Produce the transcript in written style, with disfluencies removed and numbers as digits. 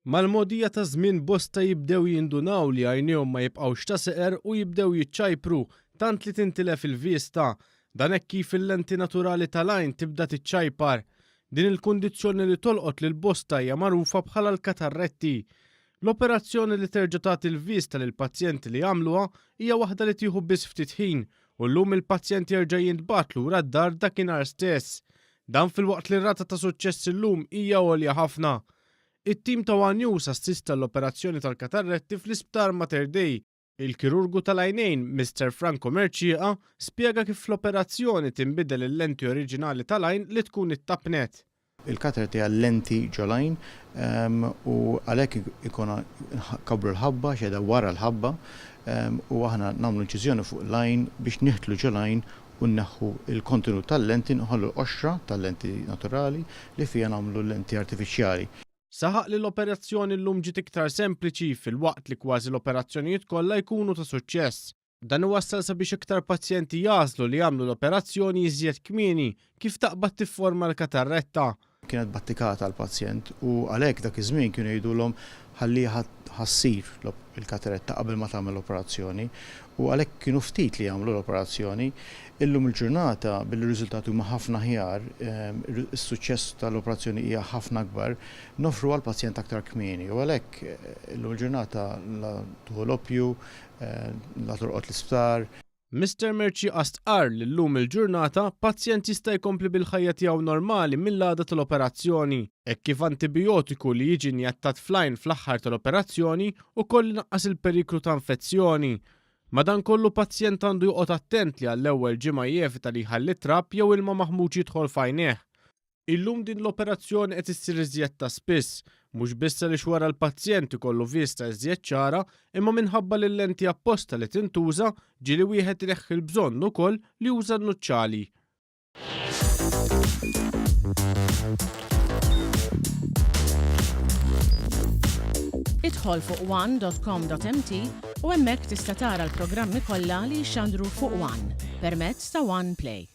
Mal-mogħdija taż-żmien bosta jibdew jindunaw li għajnejhom ma jibqgħux ta' seqer u jibdew jiċċajpru tant li tintilef il-vista. Dan hekk kif il-lenti naturali tal-għajn tibda tiċċajpar. Din il-kundizzjoni li tolqot lil bosta hija magħrufa bħala l-katarretti. L-operazzjoni li terġa' tagħti l-vista lill-pazjenti li jagħmluha hija waħda li tieħu biss ftit ħin u llum il-pazjent jerġa' jintbagħat lura d-dar dakinhar stess. Dan filwaqt li r-rata ta' suċċess illum hija għolja ħafna. It-tim ta' one News assista l-operazzjoni tal-katarretti fl-Isptar Mater Dei. Il-kirurgu tal-għajnejn, Mister Franco Mercieca, spjega kif fl-operazzjoni tinbidel il-lenti oriġinali tal-għajn li tkun ittappnet. Il-katarrett hija lenti ġol-għajn u għalhekk ikun nkabbru l-ħabba għax qiegħda wara l-ħabba u aħna nagħmlu inċiżjoni fuq l-għajn biex nidħlu ġol-għajn u nneħħu l-kontenut tal-lenti, nħallu l-qoxra tal-lenti naturali li fiha nagħmlu l-lenti artifiċjali. Saħaq li l-operazzjoni llum ġiet iktar sempliċi filwaqt li kważi l-operazzjonijiet kollha jkunu ta' suċċess. Dan iwassal sabiex iktar pazjenti jagħżlu li jagħmlu l-operazzjoni iżjed kmieni kif taqbad tifforma l-katarretta. Kienet battikata għall-pazjent u għalhekk dak iż-żmien kienu jgħidulhom ħalliha ħa ssir il-kateretta qabel ma tagħmel l-operazzjoni u għalhekk kienu ftit li jagħmlu l-operazzjoni. Illum il-ġurnata billi r-riżultati huma ħafna aħjar, is-suċċess tal-operazzjoni hija ħafna akbar, noffruha għall-pazjent aktar kmieni u għalhekk illum il-ġurnata la tieħu l-oppju, la torqod l-isptar. Mister Mercieca stqarr li llum il-ġurnata pazjent jista' jkompli bil-ħajja tiegħu normali mill-għada tal-operazzjoni, hekk kif antibijotiku li jiġi injettat fl-għajn fl-aħħar tal-operazzjoni ukoll inaqqas il-periklu ta' infezzjoni. Madankollu pazjent għandu joqgħod attent li għall-ewwel ġimgħa jevita li jħalli trab jew ilma maħmuġ jidħol f'għajnejh. Illum din l-operazzjoni qed issir iżjed ta' spiss, mhux biss għaliex wara l-pazjent ikollu vista iżjed ċara, imma minħabba li l-lenti apposta li tintuża ġieli wieħed ineħħi l-bżonn ukoll li juża n-nuċċali. Idħol fuq one.com.mt u hemmhekk tista' tara l-programmi kollha li jixxandru fuq One permezz ta' One Play.